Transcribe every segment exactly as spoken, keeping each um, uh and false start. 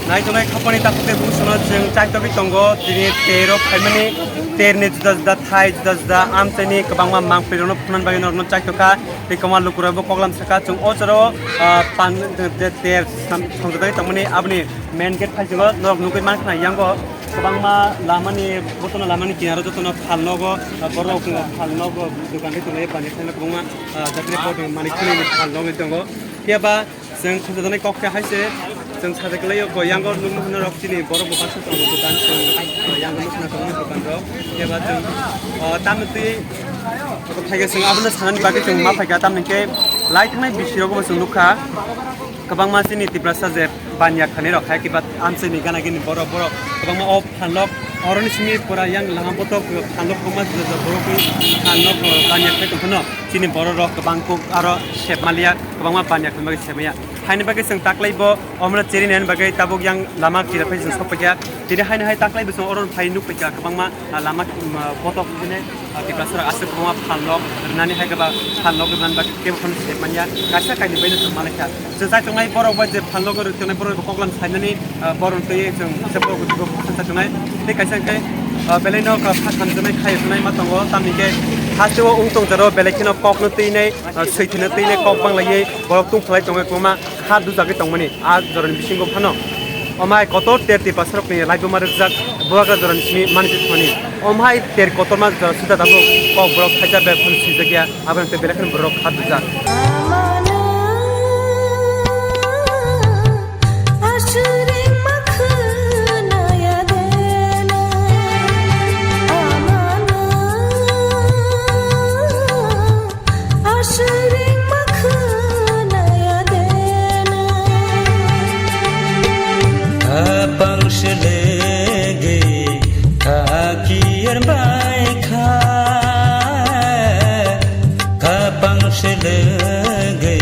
Naitongnai khapani takhuk tei bwsano chwng chaitogwi tongo, tini terrok phaimani, terni juda juda thai, juda juda amchaini kwbangma mangpilrokno phunani bagwi norokno chaitokha. Tei kwma lukurokbo koklam sakha, chwng o jorao, ah, pan-, je ter sam-, songjagwi tongmani aboni main gate phaisingo norok nugwi mankha yango kwbangma lamani, botono lamani kinaro jotono phalnogo, ah, borok phalnogo, dokan ri tonglai bani kheno kwbangma, ah, jatri botono manik philini phalnogwi tongo. Phiya ba Chwng khunjajaknai kok khe hai se, chwng sajaknai o yango nukna hwnwi rok chini borok bo baksa tongo dokan, chwng yango nukna tongo dokan rok. Khe ba chwng, o, tamni twi phaikhe chwng abono sanani bagwi chwng ma phaikha, tamni khe lai thangnai bisi rogo bo chwng nukha. Kwbangma chini Tiprasa je banya khanai rok hai kiba amchaini gana gini borok, borok kwbangma o phalok oroni simi pura yang lama botok phalok kwbangma borok phalok banya khai tongphano. Chini borok rok kwbang kuk aro sep maliya, kwbangma banya khlai bagwi sep maya. Haini bagwi chwng taklai bo omono cheri nani bagwi tabuk yang lama kira phai chwng sok paikha. Tini haini hai taklai bo chwng oro phai nuk paikha kwbangma, ah, lama, um, ah, botok hwnwi, ah, Tiprasa rok aswk kwbangma phalnok rwnani hai kwbang phalnok rwnani bagwi kebo phano sep manya. Kaisa kainwi bai no chwng malaikha. Chwng chai tongnai borok bai je phalnok rw tongnai borok koklam sainani, ah, borok twi chwng se borok bo kisa chai tongnai. Tei kaisa khe, ah, belai no kha khamjaknai khai tongnai ma tongo. Tamni khe hasteo wng tong jaro belai kheno kokno twinai, ah, swithino twinai kok bang laiwi borok tungphalai tongo kwbangma kha dujagwi tongmani a jorani bisingo phano. Omhai kotor ter Tiprasarokni laibuma rwkjak bubagra jorani simi manwi thani. Omhai ter kotorma jora suda tabuk kok borok khaisa bel phano swijak ya. Aboni tei belai kheno borok kha dujak. Amano aswrwng ma khwnaya deno, amano aswrwng ma khwnaya deno. Khapang swlwgwi khakir bai kha. Khapang swlwgwi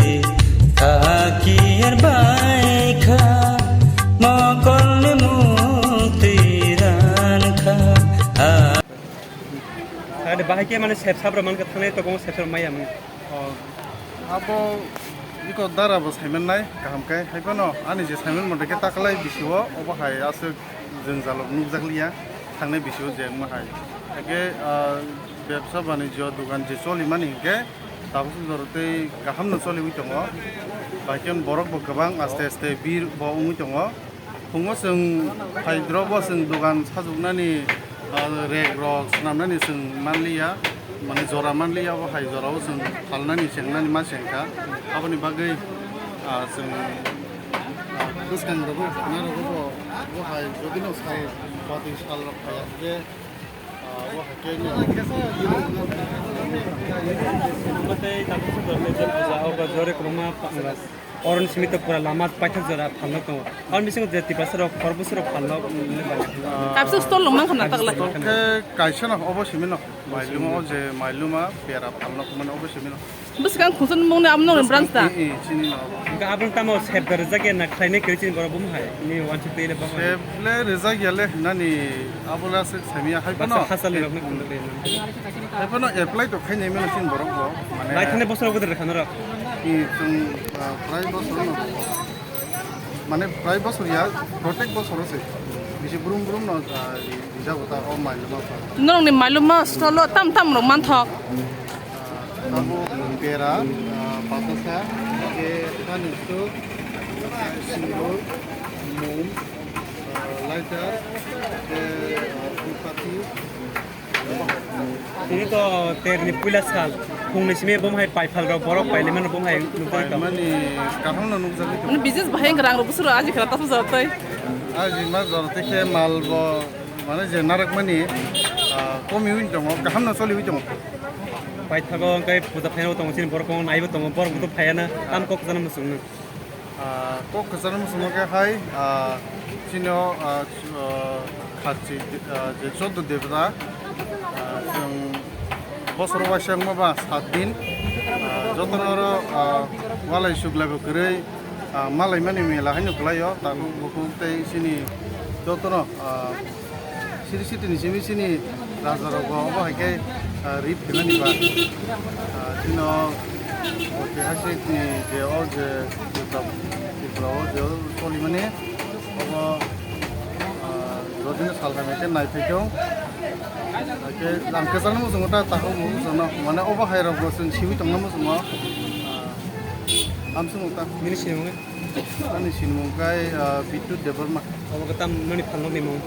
khakir bai kha, mokolni muktwi ran kha. Ani bahai khe mane sep sabra man kha thangnai to kong sep sabra maya mung. Oh, abo iko dara bo saiman nai kaham kai. Hai phano ani je saiman mote khe taklai bisio obo hai aswk jwngjalok nukjak liya thangnai bisio je wngma hai. Hakhe, ah, bebsa banijyo dogan je choli mani hinkhe tabuk jora tei kaham no choliwi tongo. Bai khe borok bo kwbang aste aste bir bo wngwi tongo. Phungo chwng phaidro bo chwng dogan sajwknani, ah, rek rok swnamnani chwng manliya, mane jora manliya, bo hai jorao chwng phalnani chengnani ma chengkha. Aboni bagwi, ah, chwng, ah, bwskang rogo, khna rogo bo, bo hai jodi no sal, batwi sal rok phaiya khe, ah, bo hai khe no. Tei tabuk se dorkar je puja, o ba jore kwbangma pa-, Oroni simi to pura lama paithak jora phalnok tongo. Aboni bisingo je Tiprasa rok khorokbwswk rok phalnok, mm, le bai. Kaisa stall rok mankha na taklai. Stall khe kaisa no obo simi no. Mailuma o je mailuma pera phalnok mane obo simi no. Bwskang khungsa mungni amo no branch ta. Eh, eh, chini no. Ga abang tamo sep dar jage na khlainai kiri chini borok bum hai. Ni wanchuk tei le bang. Sep le rijak ya le nani abo le aswk samiya hai phano. Baksa hachal rok no khuluk le. Hai phano apply to khainai mano chini borok bo. Mane lai thani bosor gudar khanarok. I chwng, ah, prai bosor no. Mane prai bosor ya, protek bosor se. Bisi brum brum no, ah, ri-, rijak ta o mailuma pha. Norokni mailuma stolo tam tam rok manthok. Ah, tamo pera, ah, patasa, ke thani su, sindur, mum, ah, lighter, ke, ah, dhupati, Tini to terni puila sal, phungni simi bom hai paithal rok borok pailai mano bom hai nukjagwi tong. Mani kaham no nukjagwi tong. Mani business bahai wngkha rang rok bwswk rok aji khela tasu jora tei. Aji ma jora tei khe mal bo mane je narak mani, ah, komi wng tongo, kaham no choli wng tongo. Paithago hwnkhe puja phaina tongo chini borok naibo tongo, borok bo phaiya na tam kok jana muchung nw. Ah, kok kwcharo muchungo khe hai, ah, chini o, ah, ch-, ah, khachi, ah, je choddo debota, ah, chwng bosoro waisa wngma ba sat din, ah, jotono oro, ah, walai suglai bo kwrwi, ah, malaimani mela haino kwlaio, takhuk bukhuk tei chini jotono, ah, Siri sitini simi sini raja rok bo obo hai khe, ah, rip khenani ba. Ah, chino, o keha se ni je o je Tripura, Tripura o je o solimani, O, ah, jodino salkha hwnkhe naiphai khe, hwnkhe ang kwchangno muchungo ta, takhuk bo muchungno, mane obo hai rokbo chwng siwi tongna muchungo, ah, amsung ta. Nini sinimung? Ani sinimung kai, ah, Bitu Debbarma. Obo khe tam nini phalnokni mung?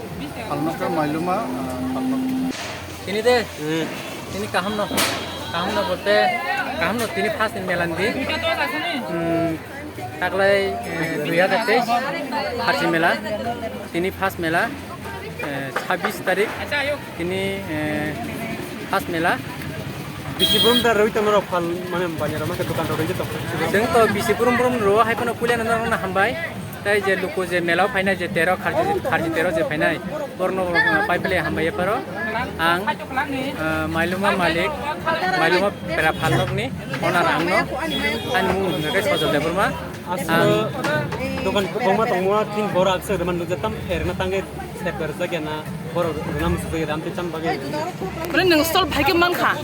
Phalnok khe Mailuma, ah, phalnok. Tini de, tini kaham no, kaham no bolte, kaham no tini first ni melan di. Hmm, taklai, eh, dui hajar teis Kharchi mela, tini first mela, eh, chabbish tarik, tini, eh, first mela. Bisi brum da roi tongma rok phal, mane banya rok ma khe dokan rok roi tong. Chwng to bisi brum brum ro hai phano puila no no hambai. Tai je luku je mela o phainai je tero kharchi, kharchi tero je phainai, borno, uh, pai pele hambai pharo. Ang, uh, Mailuma malik, Mailuma pera phalnokni owner ang no. Ani mung hwnkhe Sojol Debbarma. Aswk ang dokan kwbangma tongma tin borok aswk rwmani nukjak tam pherna tangwi set berjak ya na. Borok rwna muchungwi ram tei cham bagwi. Mane nwng stall phai khe mankha?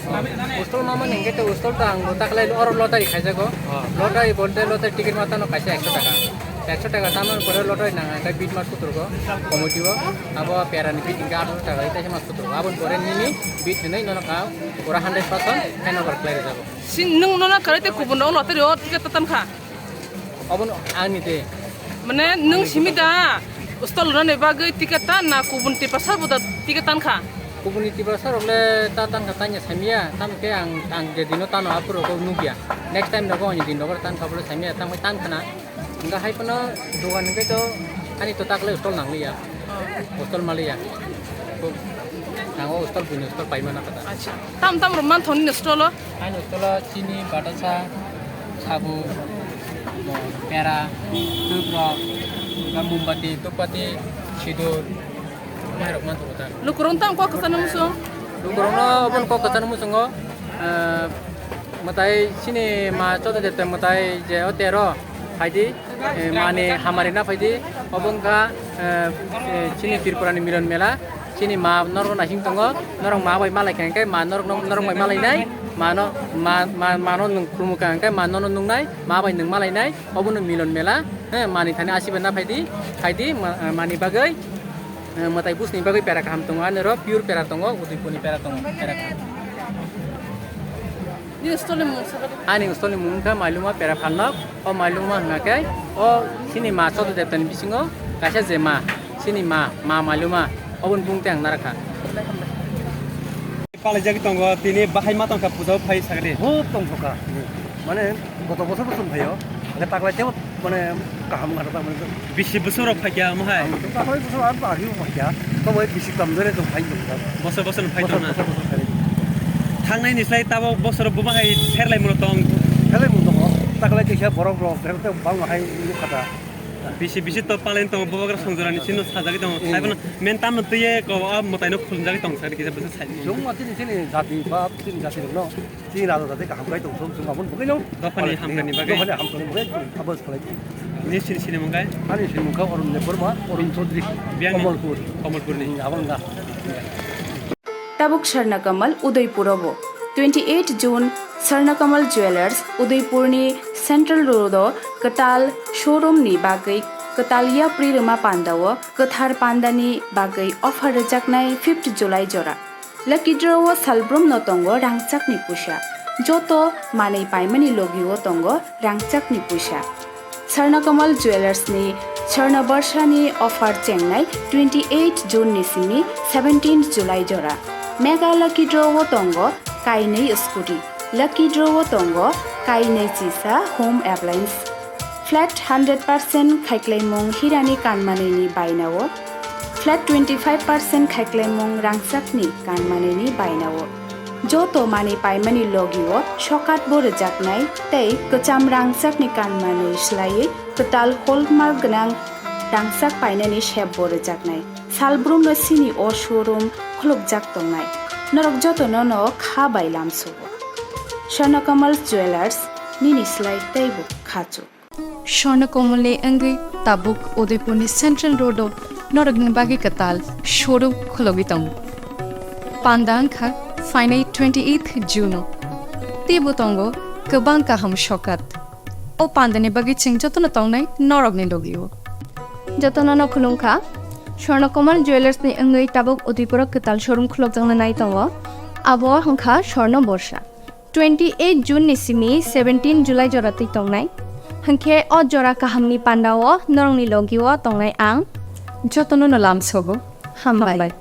Stall ma mani hwnkhe to stall to ang bo taklai oro lottery khaijak o. Ah. Lottery bolte lottery ticket ma tano kaisa ekso taka. Ekso taka tamoni pore lottery nang ang khe bit ma sutruk o committee o. Abo pera ni bit hwnkhe atharsho taka, ita se ma sutruk o. Aboni pore nini bit hinwi nono ka pura hundred percent handover khlai rwjago. Si nwng nono kwrwi tei kubun rok lottery o ticket ta tankha? Obono ani de. Mane nwng simi da, stall rwnani bagwi ticket ta na kubun tiprasa bo da ticket tankha? Kubuni tiprasa rok le ta tankha tanya samiya, tamo khe ang, ang je dino tano aphuru rok nukya. Next time rogo ani din rogo tankha bole samiya, tamo tankha na. Hwnkha hai phano dogan hwnkhe to ani to takle stall nangliya. Hostel maliya. Ang o hostel buino hostel paimana kata. Acha. Tam tam rok manthok nini stolo? Ani stolo chini, batasa, sabun, pera, tubrok, mombati, tupati, sidur, mairok manthok kata. Lukurok tam kok kwchangno muchung? Lukurokno obon kok kwchangno muchungo. Eh, mwtai chini ma Chododebta mwtai je o tero phaidi. Eh, mani hamari na phaidi, obo wngkha, eh, eh, chini Tripura ni Milan Mela, chini ma norok naising tongo, norok ma bai malai kha hwnkhe ma norok no, norok bai malai nai, ma no, ma, ma, ma no nwng khulumukha hwnkhe ma nono nungnai, ma bai nwng malai nai, obo no Milan Mela, eh, mani thani asiba na phaidi, phaidi, ma, eh, mani bagwi, eh, mwtai buchini bagwi pera kaham tongo, ani oro pure pera tongo, Udaipur ni pera tongo, pera kaham. Nini stolni mung sabai di. Ani stolni mung wngkha Mailuma Pera Phalnok. O Mailuma hwnkha khe o chini ma Chododebta ni bisingo kaisa je ma, chini ma, ma Mailuma, oboni bung tei ang narakha. Palaijagwi tongo, tini bahai ma tongkha puja o phai sagri. Bo tongkha. Mane goto bosor bosor phaio. Hwnkhe taklai tebo mane kaham wngkha ta mane. Bisi bwswk rok phaikha omo hai? Ang to taklai bosor ar bari phaikha. Tobo bisi kam dore tong phai tong. Bosor bosor phai tong na? Bosor bosor phai. Thangnai ni slai tabok bosor bo bahai pherlai muno tong. Pherlai muno tongo. Taklai kisa borok rok pher te bang hai nukha ta. Bisi bisi to palen tong bo bagra songjora ni sino sajagwi tong. Hmm. Sai bono men tam no twiye ko a mwtai no khulumjagwi tong sai kisa bwswk sai. Chwng ma chini chini jati ba chini jati rok no. Chini raja jati kaham khai tong, chwng, chwng aboni bagwi no. Dophani hamkrai ni bagwi. Dophani hamkrai ni bagwi chwng abo salai. Nini sini sini mungkai? Ani sini mungkha Arun Debbarma, Arun Chaudhary, Biyani? Kamalpur. Kamalpur ni. Hmm, aboni ga. Tabuk Swarna Kamal Udaipur o bo. Twenty eight June Swarna Kamal Jewellers Udaipur ni Central Road o kwtal showroom ni bagwi kwtal yapri rwma panda o kwthar panda ni bagwi offer rwjaknai fifth July jora. Lucky draw o salbrum no tongo rangchak ni puisa. Joto manwi paimani logi o tongo rangchak ni puisa. Swarna Kamal Jewellers ni Swarna Barsha ni offer chengnai twenty eight June ni simi seventeen July jora. Mega Lucky draw o tongo kainwi scooty. Lucky draw o tongo kainwi chisa home appliance. Flat hundred percent khaiklaimung hirani kanmanwini bainao, flat twenty five percent khaiklaimung rangchakni kanmanwini bainao. Joto manwi paimani logio sokatbo rwjaknai tei kwcham rangchakni kanmanwi swlaiwi kwtal hallmark gwnang rangchak painani sepbo rwjaknai. Salbrumno sini o showroom khulukjak tongnai. Norok jotono no kha bai lamsugo. Swarna Kamal Jewellers, nini slai teibo khachuk. Swarna Kamal ni wngwi tabuk Udaipur ni Central Road o norok ni bagwi kwtal showroom khulogwi tongo. Panda wngkha phainai twenty eighth June o. Teibo tongo kwbang kaham sokat. O panda ni bagwi chwng jotono tongnai norok ni logi o. Jotono no khulumkha. Swarna Kamal Jewellers ni wngwi tabuk Udaipur o kwtal showroom khulokjakna nai tongo. Abo wngkha Swarna Borsa. Twenty eight June ni simi seventeen July jora twi tongnai. Hwnkhe o jora kahamni pandao norokni logio tongnai ang. Jotono no lamsogo. Hambai. Hambai.